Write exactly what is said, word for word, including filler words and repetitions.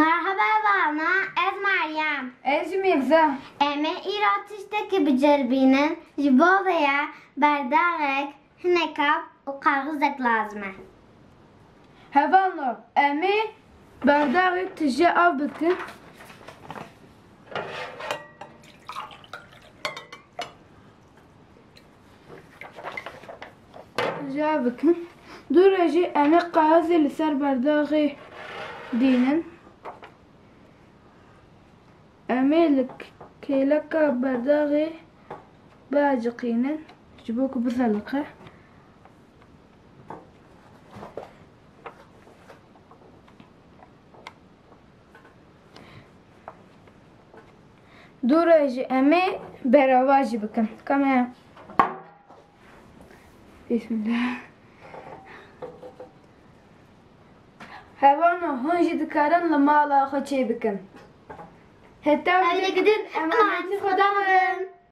Merhaba hevalno, ez Meryem. Ez jî Mîrza. Em ê îro tiştekî biceribînin, ji bo vê ye berdexek, hinek av û kaxizek lazim e. Hevalno, em ê berdexê tije av bikin. Tije av bikin. Dû re jî em ê kaxizê li ser berdexê dînin. Em ê li kêleka berdexê biaciqînin ji bo ku bizeliqe. Dû re jî em ê berava jî bikin. Kamera. Bismillah. Hevalno, hûn jî dikarin li mala xwe çêbikin. Heta Hevdî gidin, emanetî Xuda bin.